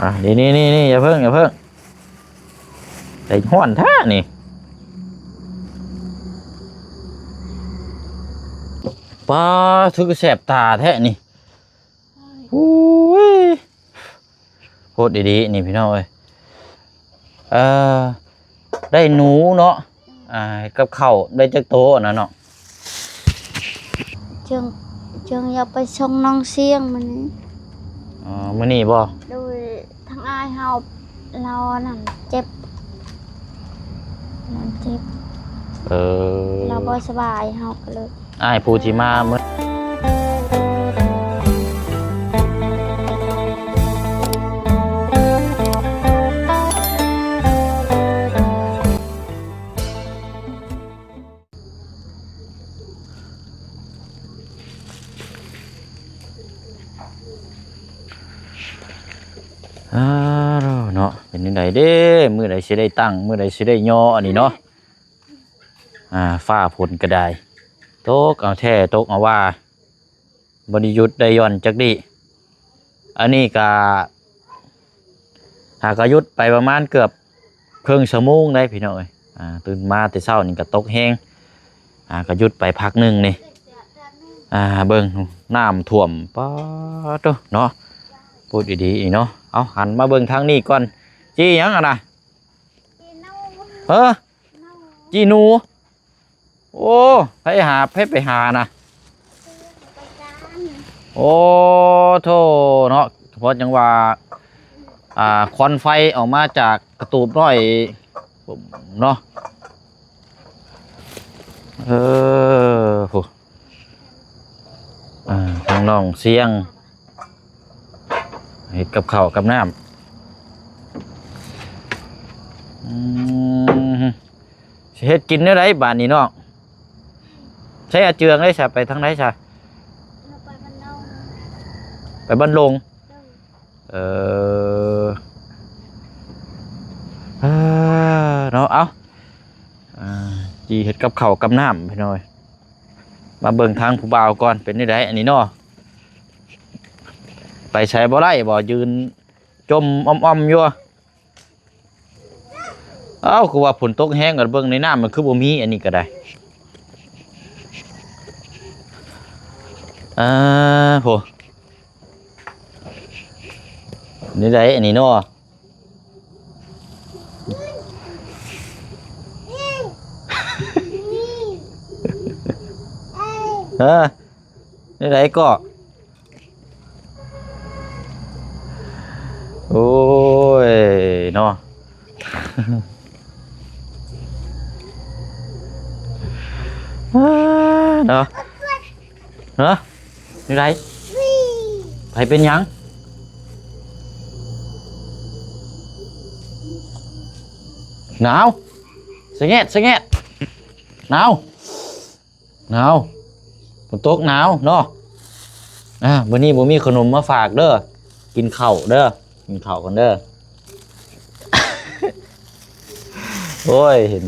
ອ່າ ນີ້ໆໆໆ ຢ່າເພິ່ງ ຢ່າເພິ່ງ ໃຈຮ້ອນແທ້ນີ້ ປາ ຄືແສບຕາແທ້ນີ້ ໂອ້ຍ ໂພດອີ່ຫຼີນີ້ພີ່ນ້ອງເອີຍ ເອີ ໄດ້ໜູເນາະ ອ່າ ກັບເຂົ້າໄດ້ຈັກໂຕຫັ້ນນະເນາະ ເຊິ່ງ ເຊິ່ງຢາກໄປສົ່ງນ້ອງຊຽງມື້ນີ້ ອໍ ມື້ນີ້ບໍ່? ໂດຍ ທາງອ້າຍເຮົາ ລາວນັ້ນເຈັບ ລາວເຈັບ ເອີ ລາວບໍ່ສະບາຍ ເຮົາກໍເລີຍ ອ້າຍຜູ້ທີ່ມາມື້ ອ້າວ ເນາະ ເປັນຈັ່ງໃດເດ້ ມື້ໃດຊິໄດ້ຕັ້ງ ມື້ໃດຊິໄດ້ຍໍອັນນີ້ເນາະ ອ່າ ຟ້າຝົນກໍໄດ້ ຕົກເອົາແທ້ ຕົກເອົາວ່າ ບໍ່ໄດ້ຢຸດໄດ້ຢ່ອນຈັກດີ້ ອັນນີ້ກະ ຫາກະຢຸດໄປປະມານເກືອບເຄິ່ງຊົ່ວໂມງໄດ໋ພີ່ນ້ອງເອີຍ ອ່າ ຕື່ນມາແຕ່ເຊົ້ານີ້ກະຕົກແຮງ ອ່າ ກະຢຸດໄປພັກໜຶ່ງນີ້ ອ່າ ເບິ່ງນ້ຳຖ້ວມ ປາດໂທ້ເນາະ ໂພດອີ່ຫຼີນີ້ເນາະ ເອົາ ຫັນມາເບິ່ງທາງນີ້ກ່ອນ ຈີ່ຫຍັງຫັ້ນນະ ເອີ ຈີ່ໜູ ໂອ້ ໃຜຫາ ໃຜໄປຫານະ ໂອ້ ໂທ້ເນາະ ເພາະຫຍັງວ່າ ອ່າ ຄວັນໄຟອອກມາຈາກກະຕູບນ້ອຍເນາະ ເອີ ໂອ້ ອ່າ ທາງນ້ອງຊຽງ ເຮັດກັບເຂົ້າກັບນ້ຳ ອືມ ຊິເຮັດກິນແນວໃດບາດນີ້ນ້ອງ? ໃຊ້ອາເຈືອງໄດ້ຊະ ໄປທາງໃດຊະ? ໄປບ້ານດົງ ໄປບ້ານດົງ ເອີ ເອີ ເນາະ ເອົາ ອ່າ ຈີ່ເຮັດກັບເຂົ້າກັບນ້ຳ ພີ່ນ້ອງເອີຍ ມາເບິ່ງທາງຜູ້ບ່າວກ່ອນ ເປັນແນວໃດອັນນີ້ເນາະ? ໄປໃສບໍ່ໄດ້ບໍ່ ຢືນຈົ່ມອອມໆຢູ່. ເອົ້າ ຄືວ່າຝົນຕົກແຮງ ກໍເບິ່ງໃນນ້ຳມັນຄືບໍ່ມີ ອັນນີ້ກໍໄດ້ ອ່າ ໂຫ ນີ້ໄດ໋ ອັນນີ້ເນາະ ເອີ ນີ້ໄດ໋ກໍ ໂອ້ຍ ເນາະ ເນາະ ຮະ ຢູ່ໃດ? ໃຜເປັນຫຍັງ? ໜາວ ສະແງດ ສະແງດ ໜາວ. ໜາວ ຝົນຕົກໜາວເນາະ ອ່າ ມື້ນີ້ບໍ່ມີຂະໜົມມາຝາກເດີ ກິນເຂົ້າເດີ ກິນເຂົ້າກ່ອນເດີ ໂອ້ຍ ເຫັນ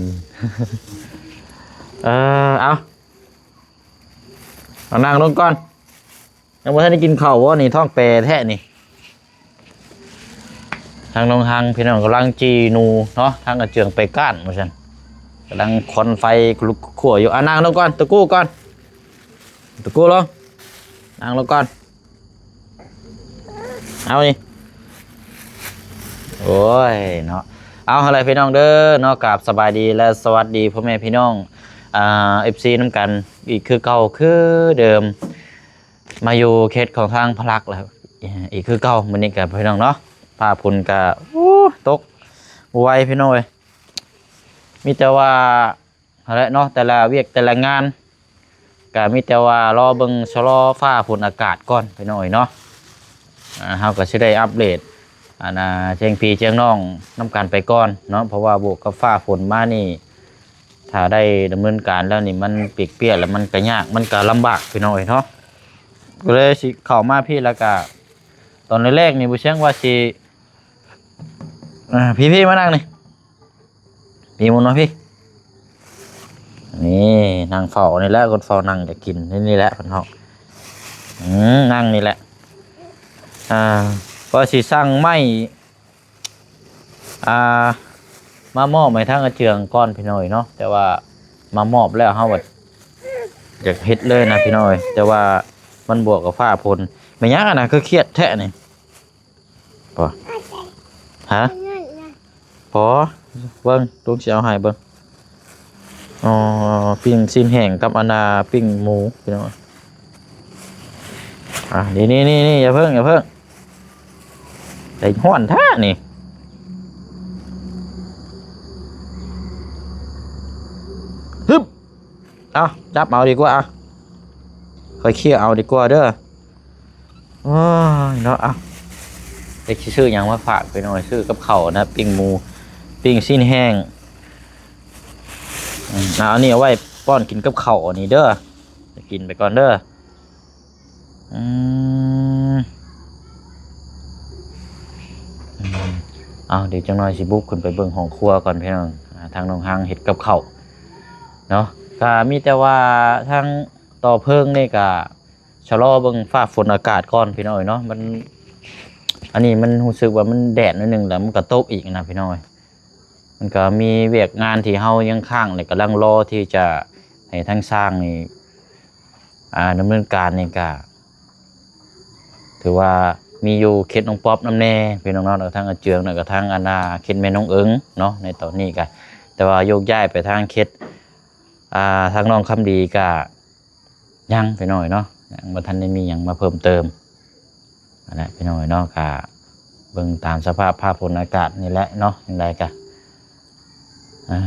ເອີ ເອົາ ເອົາ ນັ່ງລົງກ່ອນ. ຍັງບໍ່ທັນໄດ້ກິນເຂົ້າບໍ່ນີ້ ທ້ອງແປແທ້ນີ້ ທາງນ້ອງຮັງພີ່ນ້ອງກຳລັງຈີ່ໜູເນາະ ທາງອາເຈືອງໄປກ້ານວ່າຊັ້ນ ກຳລັງຄວັນໄຟລຸກຂົ້ວຢູ່ ອ່າ ນັ່ງລົງກ່ອນ ຕະກູ້ກ່ອນ ຕະກູ້ລົງ ນັ່ງລົງກ່ອນ ເອົານີ້ ໂອ້ຍເນາະ ເອົາ ຫັ້ນແຫຼະພີ່ນ້ອງເດີເນາະ ກາບສະບາຍດີ ແລະ ສະຫວັດດີພໍ່ແມ່ພີ່ນ້ອງ ອ່າ ເອັຟຊີ ນຳກັນອີກຄືເກົ່າຄືເດີມ. ມາຢູ່ເຂດຂອງທາງພະລັກແລ້ວ ອີກຄືເກົ່າ ມື້ນີ້ກະພີ່ນ້ອງເນາະ ຟ້າຝົນກະ ໂອ້ ຕົກບໍ່ໄຫວພີ່ນ້ອງເອີຍ ມີແຕ່ວ່າຫັ້ນແຫຼະເນາະ ແຕ່ລະວຽກແຕ່ລະງານ ກະມີແຕ່ວ່າລໍເບິ່ງຊະລໍຟ້າຝົນອາກາດກ່ອນພີ່ນ້ອງເອີຍເນາະ ອ່າ ເຮົາກະຊິໄດ້ອັບເດດ ອັນນ່າ ແຈ້ງພີ່ແຈ້ງນ້ອງນຳກັນໄປກ່ອນເນາະ ເພາະວ່າບວກກັບຟ້າຝົນມານີ້ ຖ້າໄດ້ດຳເນີນການແລ້ວນີ້ ມັນເປກປຽກແລ້ວ ມັນກະຍາກ ມັນກະລຳບາກພີ່ນ້ອງເອີຍເນາະ ກໍເລີຍຊິເຂົ້າມາພີ້ ແລ້ວກະຕອນແລກໆນີ້ ບໍ່ຊຽງວ່າຊິ ອ່າ ພີ່ໆ ມານັ່ງນີ້ ພີ່ໝູນມາພີ້ ນີ້ນັ່ງເຝົ້ານີ້ແຫຼະ ຄົນເຝົ້ານັ່ງກະກິນ ນີ້ແຫຼະເພິ່ນເຮົາ ອືມ ນັ່ງນີ້ແຫຼະ ອ່າ ວ່າຊິສັ່ງໄມ້ ອ່າ ມາມອບໃຫ້ທາງອາເຈືອງກ່ອນພີ່ນ້ອງເອີຍເນາະ, ແຕ່ວ່າມາມອບແລ້ວເຮົາກໍຢາກເຮັດເລີຍນະພີ່ນ້ອງເອີຍ, ແຕ່ວ່າມັນບວກກັບຟ້າຝົນ. ແມ່ນຫຍັງຫັ້ນນະ ຄືຄຽດແທ້ນີ້? ບໍ່ ຮະ? ພໍ ເບິ່ງ ລຸງຊິເອົາໃຫ້ເບິ່ງ. ອໍ ປີ້ງຊີ້ນແຫ້ງກັບອັນນ່າ ປີ້ງໝູພີ່ນ້ອງ. ອ່າ ນີ້ໆໆໆ ຢ່າເພິ່ງ ຢ່າເພິ່ງ ໃຈຮ້ອນແທ້ນີ້. ຮຶບ ເອົາ ຈັບເອົາດີກວ່າ ຂ້ອຍເຄີຍເອົາດີກວ່າເດີ. ໂອ້ຍເນາະ ເອົາ ເດັກຊິຊື້ຫຍັງມາຝາກໄປໜ່ອຍ ຊື້ກັບເຂົ້ານະ ປີ້ງໝູ ປີ້ງຊີ້ນແຫ້ງ. ອືມ ເອົາ ອັນນີ້ເອົາໄວ້ປ້ອນກິນກັບເຂົ້າອັນນີ້ເດີ ກິນໄປກ່ອນເດີ. ອືມ ອືມ ເອົາ ດຽວຈັກໜ່ອຍຊິບຸກຂຶ້ນໄປເບິ່ງຫ້ອງຄົວກ່ອນພີ່ນ້ອງ. ອ່າ ທາງນ້ອງຮັງເຮັດກັບເຂົ້າເນາະ, ກະມີແຕ່ວ່າທາງຕໍ່ເພີງນີ້ກະ ຊະລໍເບິ່ງຟ້າຝົນອາກາດກ່ອນພີ່ນ້ອງເອີຍເນາະ. ມັນ ອັນນີ້ມັນຮູ້ສຶກວ່າມັນແດດໜ້ອຍໜຶ່ງ ແລ້ວມັນກໍຕົກອີກນະພີ່ນ້ອງເອີຍ. ມັນກໍມີວຽກງານທີ່ເຮົາຍັງຄ້າງ ແລະ ກຳລັງລໍທີ່ຈະໃຫ້ທາງຊ່າງນີ້ ອ່າ ດຳເນີນການນີ້ ກະຖືວ່າມີຢູ່ເຂດນ້ອງປັອບນຳແດ່ພີ່ນ້ອງເນາະ, ແລ້ວທາງອາເຈືອງ ແລ້ວກໍທາງອັນນ່າເຂດແມ່ນ້ອງເອິງເນາະ ໃນຕອນນີ້ກະ. ແຕ່ວ່າໂຍກຍ້າຍໄປທາງເຂດ ອ່າ ທາງນ້ອງຄຳດີກະ ຍັງໄປໜ້ອຍເນາະ ຍັງບໍ່ທັນໄດ້ມີຫຍັງມາເພີ່ມເຕີມ. ອັນນັ້ນໄປໜ້ອຍເນາະ ກະເບິ່ງຕາມສະພາບຟ້າຝົນອາກາດນີ້ແຫຼະເນາະ. ຈັ່ງໃດກະ ອ່າ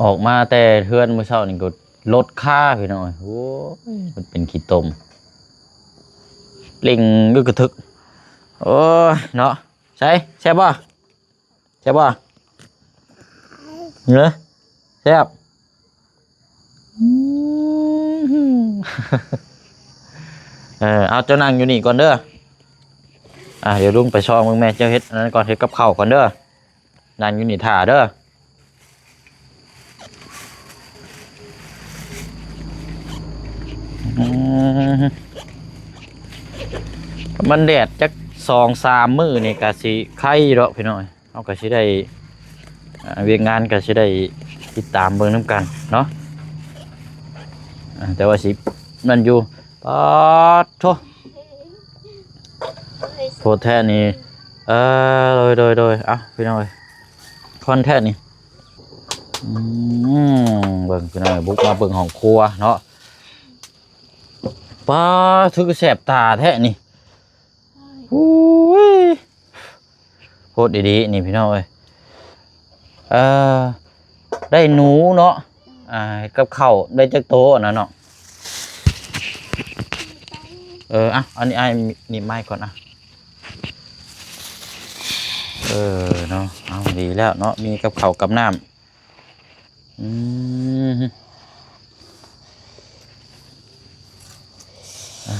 ອອກມາແຕ່ເຮືອນມື້ເຊົ້ານີ້ກໍລົດຄາພີ່ນ້ອງເອີຍ. ໂອ້ຍ ມັນເປັນຂີ້ຕົມ ເລັ່ງກະທຶກ. ໂອ້ຍເນາະ. ໃສ ແຊບບໍ່? ແຊບບໍ່? ເອີ ແຊບ. ເອີ ເອົາ ເຈົ້ານັ່ງຢູ່ນີ້ກ່ອນເດີ. ອ່າ ດຽວລຸງໄປຊ່ອງເບິ່ງແມ່ເຈົ້າເຮັດອັນນັ້ນກ່ອນ ເຮັດກັບເຂົ້າກ່ອນເດີ. ນັ່ງຢູ່ນີ້ຖ້າເດີ. ອືມ ມັນແດດຈັກສອງສາມມື້ນີ້ກະຊິໄຄດອກພີ່ນ້ອງ. ເຮົາກໍຊິໄດ້ ອ່າ ວຽກງານກໍຊິໄດ້ຕິດຕາມເບິ່ງນຳກັນເນາະ. ອ່າ ແຕ່ວ່າຊິນັ້ນຢູ່ ປາດໂທ້ ໂພດແທ້ນີ້. ເອີ ໂດຍ ໂດຍ ໂດຍ ເອົ້າ ພີ່ນ້ອງເອີຍ ຄວັນແທ້ນີ້. ອືມ ເບິ່ງ ພີ່ນ້ອງເອີຍ ບຸກມາເບິ່ງຫ້ອງຄົວເນາະ. ປາດ ຄືແສບຕາແທ້ນີ້. ໂອ້ຍ ໂພດອີ່ຫຼີນີ້ພີ່ນ້ອງເອີຍ. ເອີ ໄດ້ໜູເນາະ ອ່າ ກັບເຂົ້າໄດ້ຈັກໂຕອັນນັ້ນເນາະ? ເອີ ອ່ະ ອັນນີ້ອ້າຍໜີບໄມ້ກ່ອນ ອ່ະ ເອີເນາະ. ເອົາ ດີແລ້ວເນາະ ມີກັບເຂົ້າກັບນ້ຳ. ອືມ ອ່າ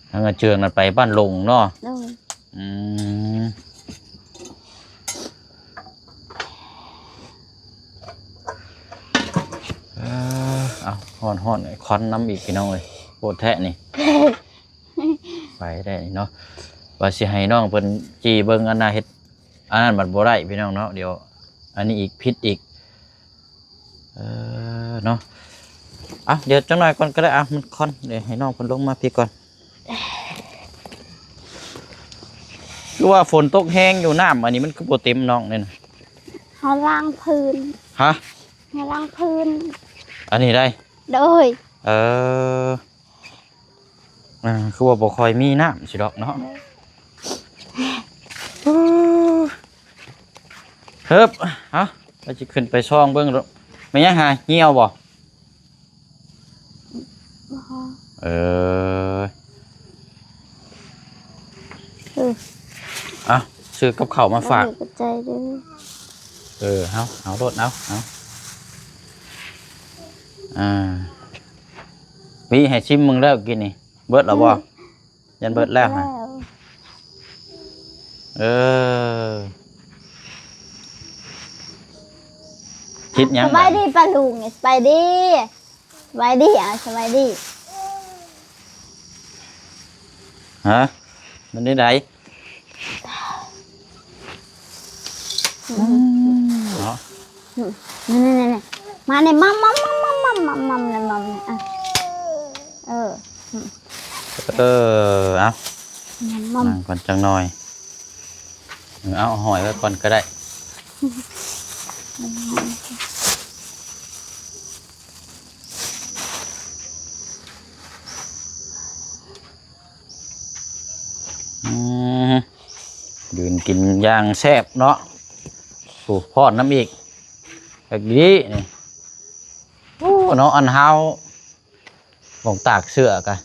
ທາງອາເຈືອງນັ້ນໄປບ້ານຫຼົງເນາະ. ໂດຍ. ອືມ ເອີ ເອົາ ຮ້ອນໆ ຄວັນນຳອີກ ພີ່ນ້ອງເອີຍ ໂພດແທ້ນີ້. ໄປໄດ້ເນາະ ວ່າຊິໃຫ້ນ້ອງເພິ່ນຈີ່ເບິ່ງອັນນ່າເຮັດອັນນັ້ນມັນບໍ່ໄດ້ພີ່ນ້ອງເນາະ. ດຽວອັນນີ້ອີກ ຜິດອີກ. ເອີເນາະ ອ່ະ ດຽວຈັກໜ້ອຍກ່ອນກໍໄດ້ ອ່ະ ມັນຄວັນ. ດຽວໃຫ້ນ້ອງເພິ່ນລົງມາພີ້ກ່ອນ. ຄືວ່າຝົນຕົກແຮງຢູ່ ນ້ຳອັນນີ້ມັນຄືບໍ່ເຕັມນ້ອງນີ້ນະ? ເຮົາລ້າງພື້ນ. ຮະ? ເຮົາລ້າງພື້ນ ອັນນີ້ໄດ້? ໂດຍ. ເອີ ອ່າ ຄືວ່າບໍ່ຄ່ອຍມີນ້ຳຊິດອກເນາະ. ເອີ ເຮີບ ເອົາ ວ່າຊິຂຶ້ນໄປຊ່ອງເບິ່ງ. ແມ່ນຫຍັງຫາ ຫ່ຽວບໍ່? ບໍ່. ເອີ ເອີ ເອົາ ຊື້ກັບເຂົ້າມາຝາກ. ເອີ ຂອບໃຈເດີ. ເອີ ເອົາ ເອົາໂລດ ເອົາ ເອົາ ອ່າ ມີໃຫ້ຊິມເບິ່ງແລ້ວກິນນີ້ ເບິດແລ້ວບໍ່? ອືມ ຢ້ານເບິດແລ້ວຫັ້ນ. ເບິດແລ້ວ. ເອີ ເອີ ເອີ ຄິດຫຍັງ ສະບາຍດີປ້າລຸງ ສະບາຍດີ ສະບາຍດີ ອ່າ ສະບາຍດີ ຮະ ມັນໄດ້ໃດ ອືມ ເນາະ ນີ້ໆໆ ມານີ້ ມັມໆໆໆໆ ມັມໆໆ ອ່ະ ເອີ ອືມ ເອີ ເອົາ ມັມໆ ນັ່ງກ່ອນຈັກໜ່ອຍ ເອີ ເອົາ ຫ້ອຍໄວ້ກ່ອນກໍໄດ້ ອືມ ຢືນກິນຢ່າງແຊບເນາະ ໂອ້ ພ້ອນນຳອີກ ຄັກດີນີ້ ໂອ້ ເນາະ ອັນເຮົາ ໝ່ອງຕາກເສື້ອກະ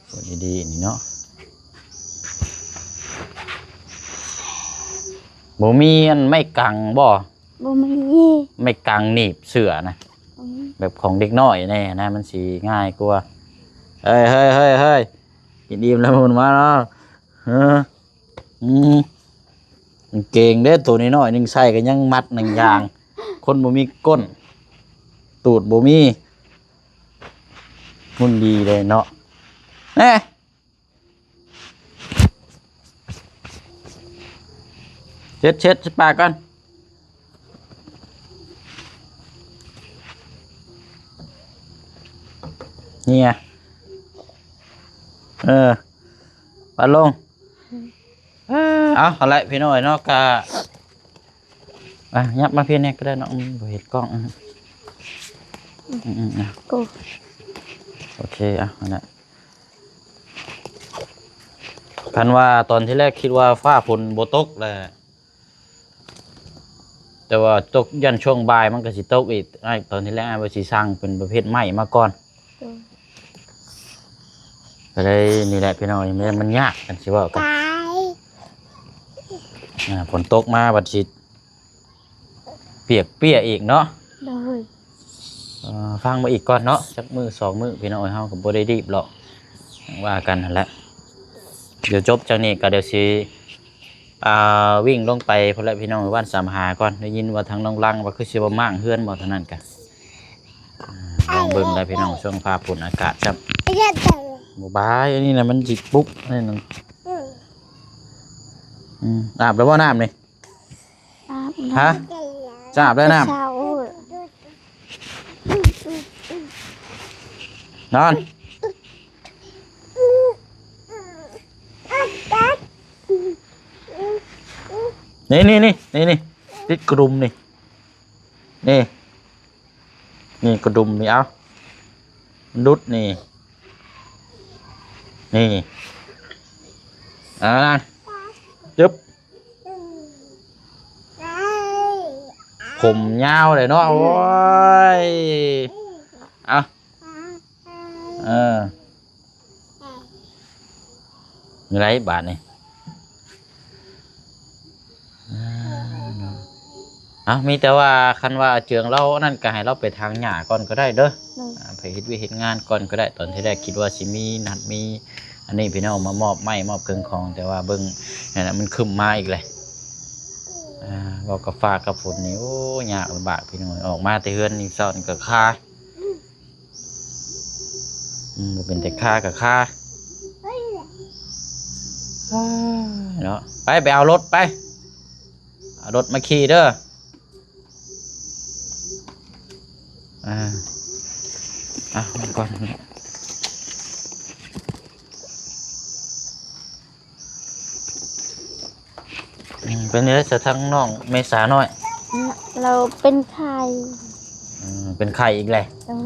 ເບິ່ງດີໆນີ້ເນາະ ບໍ່ມີອັນໄມ້ກັງບໍ່? ບໍ່ມີ ໄມ້ກັງໜີບເສື້ອນະ ອືມ ແບບຂອງເດັກນ້ອຍແດ່ນະ ມັນຊິງ່າຍກວ່າ ເຮີ້ຍໆໆໆ ກິນອີ່ມແລ້ວໝູນມາເນາະ ເອີ ອືມ ກາງເກງເດ້ ໂຕນ້ອຍໆໜຶ່ງໃສ່ກໍຍັງມັດໜັງຢາງ ຄົນບໍ່ມີກົ້ນ ຕູດບໍ່ມີ ຫຸ່ນດີເດ້ເນາະ ແນ່ ເຊັດໆ ເຊັດປາກກ່ອນ ເຫື່ອ ເອີ ປາດລົງ ເອີ ເອົາ ເອົາລະພີ່ນ້ອງເນາະ ກະ ອ່ະ ຫຍັບມາພີ້ແດ່ກໍໄດ້ເນາະ ອືມ ບໍ່ເຫັນກ້ອງ ອືມ ອືມ ອືມ ອ່ະ ໂອ້ ໂອເຄ ອ່ະ ອັນນັ້ນ ຄັນວ່າຕອນທີແລກຄິດວ່າຟ້າຝົນບໍ່ຕົກແຫຼະ ແຕ່ວ່າຕົກ ຢ້ານຊ່ວງບ່າຍມັນກໍຊິຕົກອີກ ອ້າຍ ຕອນທີແລກອ້າຍວ່າຊິສັ່ງເປັນປະເພດໄມ້ມາກ່ອນ ໂດຍ ກໍເລີຍນີ້ແຫຼະພີ່ນ້ອງ ມັນ ມັນຍາກ ຄັນຊິເວົ້າກັນ ອ່າ ຝົນຕົກມາບັດຊິປຽກເປຍອີກເນາະ ໂດຍ ເອີ ຟັງມາອີກກ່ອນເນາະ ຈັກມື້ສອງມື້ພີ່ນ້ອງເອີຍ ເຮົາກໍບໍ່ໄດ້ລີບຫຼອກ ຈັ່ງວ່າກັນຫັ້ນແຫຼະ ດຽວຈົບຈາກນີ້ກໍດຽວຊິ ອ່າ ວິ່ງລົງໄປພຸ້ນແຫຼະພີ່ນ້ອງ ບ້ານສາມຫາກ່ອນ ໄດ້ຍິນວ່າທາງນ້ອງລັງວ່າຄືຊິບໍ່ມ້າງເຮືອນບໍ່ ເທົ່ານັ້ນກະ ອ່າ ລອງເບິ່ງໄດ໋ພີ່ນ້ອງ ຊ່ວງຟ້າຝົນອາກາດຊ້ຳ ບໍ່ບາຍ ອັນນີ້ນະມັນຊິປຸກ ອັນນີ້ນະ ອືມ ອືມ ອາບແລ້ວບໍ່ນ້ຳນີ້? ອາບ ຮະ? ຈະອາບແລ້ວນ້ຳ? ເຊົ້າ ນອນ ນີ້ໆໆ ຕິດກະດຸມນີ້ ນີ້ ນີ້ກະດຸມນີ້ ເອົາ ດຸດນີ້ ນີ້ ເອົາ ນັ່ງ ຈຶບ ຜົມຍາວເລີຍເນາະ ໂອ້ຍ ເອົາ ເອີ ຢູ່ໃດບາດນີ້ ເອົາ ມີແຕ່ວ່າຄັນວ່າເຈືອງລາວນັ້ນກໍໃຫ້ລາວໄປຖາງຫຍ້າກ່ອນກໍໄດ້ເດີ ໂດຍ ອ່າ ໄປເຮັດວຽກເຮັດງານກ່ອນກໍໄດ້ ຕອນທີ່ແລກຄິດວ່າຊິມີນັດມີອັນນີ້ພີ່ນ້ອງ ມາມອບໄມ້ມອບເຄື່ອງຂອງ ແຕ່ວ່າເບິ່ງນັ້ນນະ ມັນຄຶ້ມມາອີກແຫຼະ ອ່າ ເວົ້າກັບຟ້າກັບຝົນນີ້ ໂອ້ ຍາກລຳບາກພີ່ນ້ອງ ອອກມາແຕ່ເຮືອນນີ້ເຊົ້ານີ້ກໍຄາ ອືມ ບໍ່ເປັນແຕ່ຄາກໍຄາ ເນາະ ໄປ ໄປເອົາລົດໄປ ເອົາລົດມາຂີ່ເດີ ອ່າ ອ່ະ ມາກ່ອນ ອືມ ເປັນຈັ່ງໃດຊະ ທາງນ້ອງເມສານ້ອຍ? ລາວເປັນໄຂ້ ເອີ ເປັນໄຂ້ອີກແຫຼະ ເອີ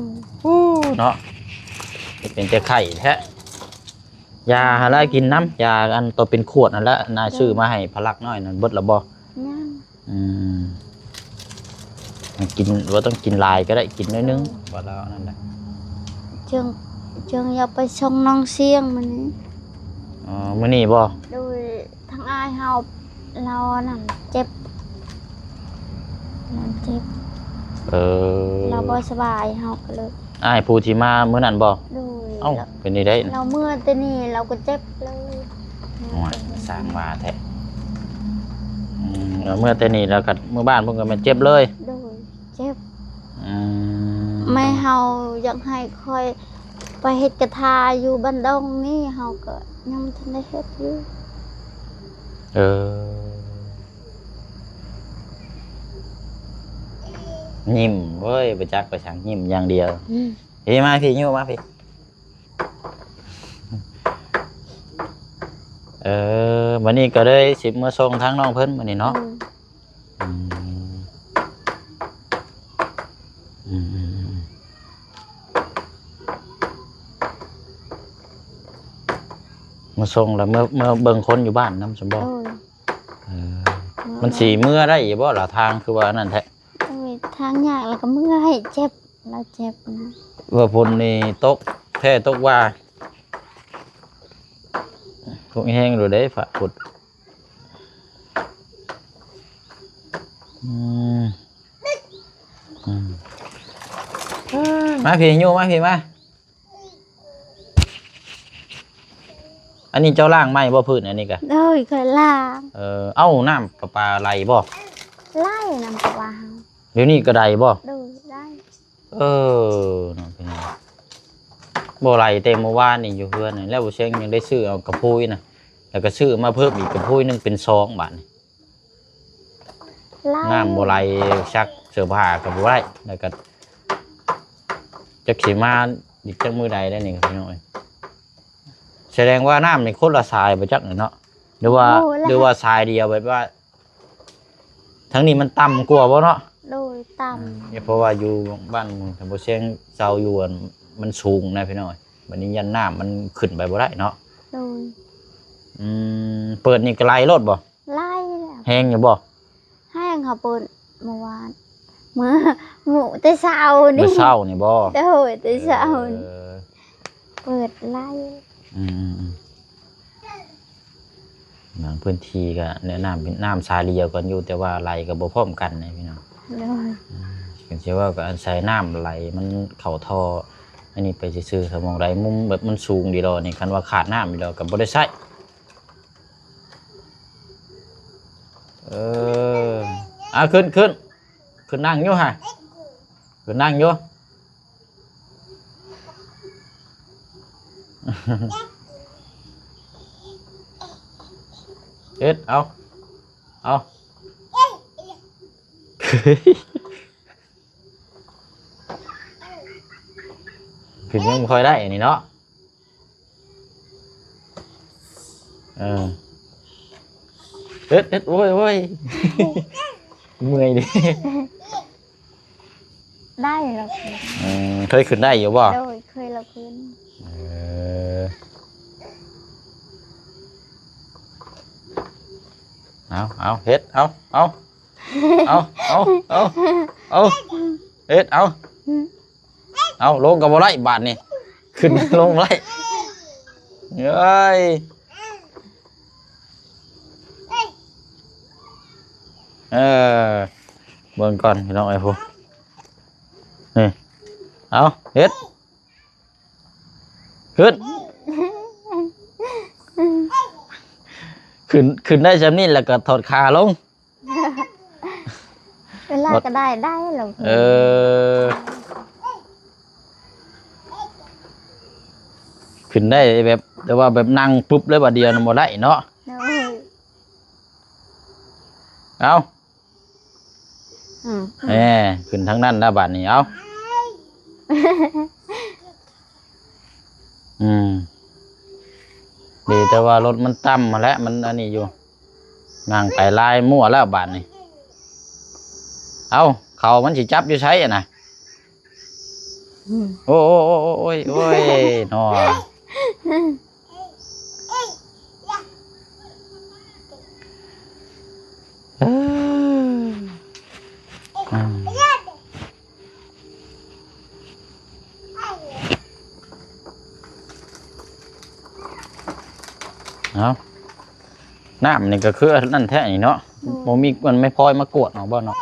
ໂອ້ ເນາະ ເປັນແຕ່ໄຂ້ແທ້ ຢາຫັ້ນລະກິນນຳ ຢາອັນໂຕເປັນຂວດຫັ້ນລະ ນາຍຊື້ມາໃຫ້ພະລັກນ້ອຍນັ້ນ ເບິດລະບໍ່? ຍັງ ອືມ ກິນ ບໍ່ຕ້ອງກິນຫຼາຍກໍໄດ້ ກິນໜ້ອຍໜຶ່ງ ບໍ່ລາວນັ້ນແຫຼະ ເຈີງ ເຈີງຢາກໄປສົ່ງນ້ອງຊຽງມື້ນີ້ ອໍ ມື້ນີ້ບໍ່? ໂດຍ ທາງອ້າຍເຮົາ ລາວນັ້ນເຈັບ ລາວເຈັບ ເອີ ລາວບໍ່ສະບາຍ ເຮົາກໍເລີຍ ອ້າຍຜູ້ທີ່ມາມື້ນັ້ນບໍ່? ໂດຍ ເອົ້າ ເປັນຈັ່ງໃດ? ລາວເມືອແຕ່ນີ້ ລາວກໍເຈັບເລີຍ ໂອ້ຍ ຊ່າງວ່າແທ້ ອືມ ເມື່ອແຕ່ນີ້ແລ້ວກໍເມືອບ້ານເພິ່ນກໍແມ່ນເຈັບເລີຍ. ໂດຍ ເຈັບ. ອືມ ແມ່ເຮົາຢາກໃຫ້ຂ້ອຍໄປເຮັດກະທາຢູ່ບ້ານດົງນີ້ ເຮົາກໍຍັງບໍ່ທັນໄດ້ເຮັດຢູ່. ເອີ ຍິ້ມເວີຍ ບໍ່ຈັກໄປທາງ ຍິ້ມຢ່າງດຽວ. ອືມ ເອີ ມາພີ້ ຍູ້ມາພີ້. ເອີ ບັດນີ້ກໍເລີຍຊິເມືອສົ່ງທາງນ້ອງເພິ່ນບັດນີ້ເນາະ. ອືມ ອືມ ອືມ ອືມ ອືມ ມາສົ່ງແລ້ວເມືອ ເມືອເບິ່ງຄົນຢູ່ບ້ານນຳຊັ້ນບໍ່? ໂດຍ. ເອີ ເມືອ ມັນຊິເມືອໄດ້ຢູ່ບໍ່ລະ ທາງຄືວ່ານັ້ນແທ້? ໂດຍ ທາງຍາກ ແລ້ວກໍເມື່ອຍ ເຈັບ ລາວເຈັບ. ວ່າຝົນນີ້ຕົກແທ້ຕົກວ່າ ຕົກແຮງໂລດເດ້ ຟ້າຝົນ. ອືມ ອືມ ມາພີ້ ຍູ້ມາພີ້ມາ. ອັນນີ້ເຈົ້າລ້າງໃໝ່ບໍ່ພື້ນອັນນີ້ກະ? ໂດຍ ຂ້ອຍລ້າງ. ເອີ ເອົ້າ ນ້ຳປະປາໄຫຼບໍ່? ໄຫຼ ນ້ຳປະປາເຮົາ. ດຽວນີ້ກໍໄດ້ບໍ່? ໂດຍ ໄດ້. ເອີ ເນາະ ພີ່ນ້ອງ ບໍ່ໄຫຼແຕ່ມື້ວານນີ້ຢູ່ເຮືອນນີ້ ແລ້ວບໍ່ຊຽງຍັງໄດ້ຊື້ເອົາກະພຸຍນະ ແລ້ວກໍຊື້ມາເພີ່ມອີກກະພຸຍໜຶ່ງເປັນສອງບາດນີ້. ໄຫຼ ນ້ຳບໍ່ໄຫຼ ຊັກເສື້ອຜ້າກໍບໍ່ໄດ້ ແລ້ວກໍຈັກຊິມາອີກຈັກມື້ໃດແລ້ວນີ້ພີ່ນ້ອງເອີຍ. ສະແດງວ່ານ້ຳນີ້ຄົນລະສາຍບໍ່ຈັກເນາະ ຫຼືວ່າ ໂອ້ ຫຼືວ່າສາຍດຽວ ແບບວ່າ ທາງນີ້ມັນຕ່ຳກວ່າບໍ່ເນາະ? ໂດຍ ຕ່ຳ. ອືມ ເພາະວ່າຢູ່ບ້ານທາງບໍ່ຊຽງເຊົາຢູ່ ອັນ ມັນສູງນະພີ່ນ້ອງ ບັດນີ້ຢ້ານນ້ຳມັນຂຶ້ນໄປບໍ່ໄດ້ເນາະ. ໂດຍ. ອືມ ເປີດນີ້ກໍໄຫຼໂລດບໍ່? ໄຫຼແລ້ວ. ແຮງຢູ່ບໍ່? ແຮງ. ເຮົາເປີດມື້ວານ ມື້ ມື້ແຕ່ເຊົ້ານີ້ ມື້ເຊົ້ານີ້ບໍ່? ໂດຍ ແຕ່ເຊົ້ານີ້. ເອີ ເປີດໄຫຼ. ອືມໆໆ ບາງພື້ນທີ່ກໍແນະນຳເປັນນ້ຳສາຍດຽວກັນຢູ່ ແຕ່ວ່າໄຫຼກໍບໍ່ພ້ອມກັນນະພີ່ນ້ອງ. ໂດຍ. ອືມ ຄັນຊິເວົ້າກໍອາໄສນ້ຳໄຫຼມັນເຂົ້າທໍ່ອັນນີ້ໄປຊື່ໆ ຖ້າໝ່ອງໃດມຸມແບບມັນສູງດີດອກນີ້ ຄັນວ່າຂາດນ້ຳອີກແລ້ວກໍບໍ່ໄດ້ໃຊ້. ເອີ ອ່າ ຂຶ້ນ ຂຶ້ນ ຂຶ້ນນັ່ງຢູ່ຫະ ຂຶ້ນນັ່ງຢູ່. ເຮັດ ເອົາ ເອົາ ຂຶ້ນຍັງບໍ່ຄ່ອຍໄດ້ອັນນີ້ເນາະ. ເອີ ເຮັດ ເຮັດ ໂອ້ຍ ໂອ້ຍ ເມື່ອຍເດ້. ໄດ້ແລ້ວ. ອືມ ເຄີຍຂຶ້ນໄດ້ຢູ່ບໍ່? ໂດຍ ເຄີຍແລ້ວຂຶ້ນ. ເອີ ເອົາ ເອົາ ເຮັດ ເອົາ ເອົາ ເອົາ ເອົາ ເອົາ ເຮັດ ເອົາ ເອົາ ລົງກໍບໍ່ໄດ້ບາດນີ້ ຂຶ້ນລົງບໍ່ໄດ້. ເອີຍ ເອີ ເບິ່ງກ່ອນພີ່ນ້ອງເອີຍ ຜູ້ ນີ້ ເອົາ ເຮັດ ຂຶ້ນ ຂຶ້ນ ຂຶ້ນໄດ້ຊ່ຳນີ້ແລ້ວກໍຖອດຂາລົງ. ເວລາກໍໄດ້ ໄດ້ແລ້ວ. ເອີ ຂຶ້ນໄດ້ແບບ ແຕ່ວ່າແບບນັ່ງປຶບເລີຍບາດດຽວນະບໍ່ໄດ້ເນາະ. ໂດຍ. ເອົາ ອືມ ແໝ ຂຶ້ນທາງນັ້ນລະບາດນີ້ ເອົາ. ອືມ ດີແຕ່ວ່າລົດມັນຕ່ຳຫັ້ນແຫຼະ ມັນອັນນີ້ຢູ່ ນັ່ງໄປຫຼາຍມົ້ວແລ້ວບາດນີ້. ເອົ້າ ເຂົາມັນຊິຈັບຢູ່ໃສຫັ້ນນະ? ອືມ ໂອ້ຍ ໂອ້ຍ ໂອ້ຍ ໂອ້ຍ ໂອ້ຍ ເນາະ. ເອີ ອືມ ເອົາ ນ້ຳນີ້ກໍຄືອັນນັ້ນແທ້ນີ້ເນາະ. ອືມ ບໍ່ມີ ມັນໄມ້ພອຍມາກວດເອົາບໍ່ເນາະ?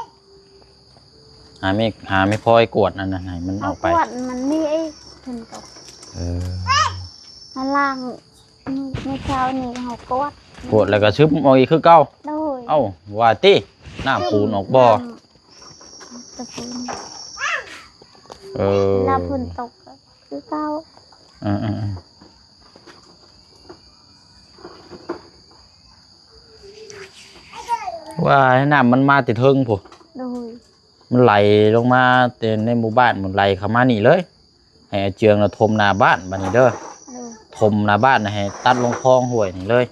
ຫາແມ່ ຫາແມ່ພອຍກວດອັນນັ້ນໃຫ້ມັນອອກໄປ ເອົາກວດມັນມີອີກ ເພິ່ນກໍ ເອີ ມາລ້າງມື້ ມື້ເຊົ້ານີ້ເຮົາກວດ ກວດແລ້ວກໍຊຶມອອກອີກຄືເກົ່າ. ໂດຍ. ເອົ້າ ວ່າຕິ ນ້ຳປູນອອກບໍ່? ນ້ຳຕະປູນ ເອີ ເວລາຝົນຕົກກໍຄືເກົ່າ. ເອີໆໆ ວ່ານ້ຳມັນມາແຕ່ເທິງພຸ້ນ. ໂດຍ ມັນໄຫຼລົງມາແຕ່ໃນໝູ່ບ້ານ ມັນໄຫຼເຂົ້າມານີ້ເລີຍ. ໃຫ້ອາເຈືອງລະຖົມໜ້າບ້ານບາດນີ້ເດີ. ໂດຍ ຖົມໜ້າບ້ານ ໃຫ້ຕັດລົງຄອງຫ້ວຍນີ້ເລີຍ.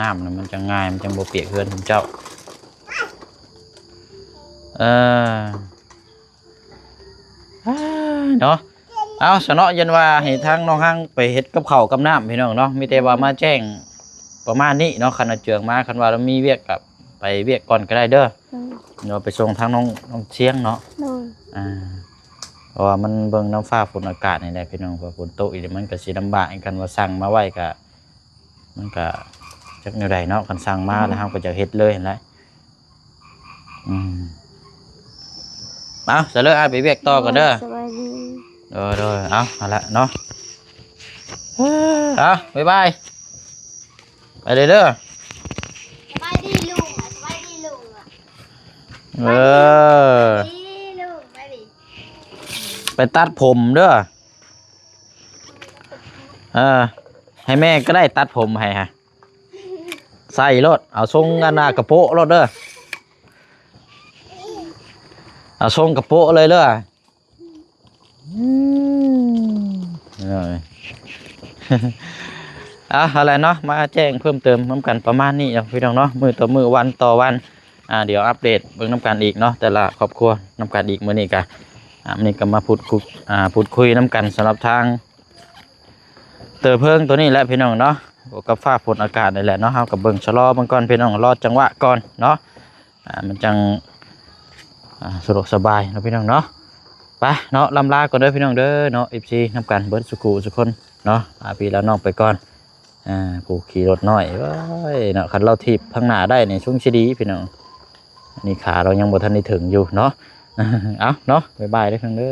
ນ້ຳນະມັນຈັ່ງງ່າຍ ມັນຈັ່ງບໍ່ປຽກເຮືອນຂອງເຈົ້າ. ເອີ ເນາະ. ເອົາຊະເນາະ ຢ້ານວ່າໃຫ້ທາງນ້ອງຮັງໄປເຮັດກັບເຂົ້າກັບນ້ຳ ພີ່ນ້ອງເນາະ. ມີແຕ່ວ່າມາແຈ້ງປະມານນີ້ເນາະ. ຄັນອາເຈືອງມາ ຄັນວ່າລາວມີວຽກກໍໄປວຽກກ່ອນກໍໄດ້ເດີ. ໂດຍ ເນາະ ໄປສົ່ງທາງນ້ອງ ນ້ອງຊຽງເນາະ. ໂດຍ ອ່າ ເພາະວ່າມັນເບິ່ງນຳຟ້າຝົນອາກາດນີ້ແຫຼະ ພີ່ນ້ອງ. ເພາະຝົນຕົກອີກ ມັນກໍຊິລຳບາກ. ຄັນວ່າສັ່ງມາໄວ້ກໍ ມັນກະຈັກແນວໃດເນາະ. ຄັນສັ່ງມາແລ້ວເຮົາກໍຢາກເຮັດເລີຍຫັ້ນແຫຼະ. ອືມ ເອົາ ສະເລີ ອ້າຍໄປວຽກຕໍ່ກ່ອນເດີ. ໂດຍ ສະບາຍດີ. ໂດຍໆ ເອົາ ຫັ້ນລະເນາະ. ເອົາ ບາຍບາຍ ໄປເດີ. ສະບາຍດີລຸງ ສະບາຍດີລຸງ. ເອີ ສະບາຍດີລຸງ ສະບາຍດີ. ໄປຕັດຜົມເດີ. ເອີ ໃຫ້ແມ່ກໍໄດ້ຕັດຜົມໃຫ້ຮະ. ໃສ່ໂລດ ເອົາຊົງອັນນ່າກະໂປະໂລດເດີ. ເອົາຊົງກະໂປະເລີຍເດີ. ອືມ ເອົາ ຫັ້ນແຫຼະເນາະ ມາແຈ້ງເພີ່ມເຕີມນຳກັນປະມານນີ້ເນາະ ພີ່ນ້ອງເນາະ. ມື້ຕໍ່ມື້ ວັນຕໍ່ວັນ ອ່າ ດຽວອັບເດດເບິ່ງນຳກັນອີກເນາະ ແຕ່ລະຄອບຄົວນຳກັນອີກ. ມື້ນີ້ກະ ອ່າ ມື້ນີ້ກະມາພູດຄຸ ອ່າ ພູດຄຸຍນຳກັນສຳລັບທາງເຕີເພີງໂຕນີ້ແຫຼະ ພີ່ນ້ອງເນາະ. ບວກກັບຟ້າຝົນອາກາດນີ້ແຫຼະເນາະ ເຮົາກະເບິ່ງຊະລໍເບິ່ງກ່ອນ ພີ່ນ້ອງ ລໍຈັງຫວະກ່ອນເນາະ. ອ່າ ມັນຈັ່ງ ອ່າ ສະດວກສະບາຍເນາະ ພີ່ນ້ອງເນາະ. ໄປເນາະ ລ່ຳລາກ່ອນເດີ ພີ່ນ້ອງເດີເນາະ ເອັຟຊີ ນຳກັນເບິດສູ່ຄູ່ສູ່ຄົນເນາະ. ອາ ພີ່ລານ້ອງໄປກ່ອນ. ອ່າ ຜູ້ຂີ່ລົດນ້ອຍ ເອີຍເນາະ ຄັນລາວຖີບທາງໜ້າໄດ້ນີ້ຊົງຊິດີ ພີ່ນ້ອງ. ອັນນີ້ຂາລາວຍັງບໍ່ທັນໄດ້ເຖິງຢູ່ເນາະ. ເອົາເນາະ ບາຍບາຍເດີ ພີ່ນ້ອງເດີ.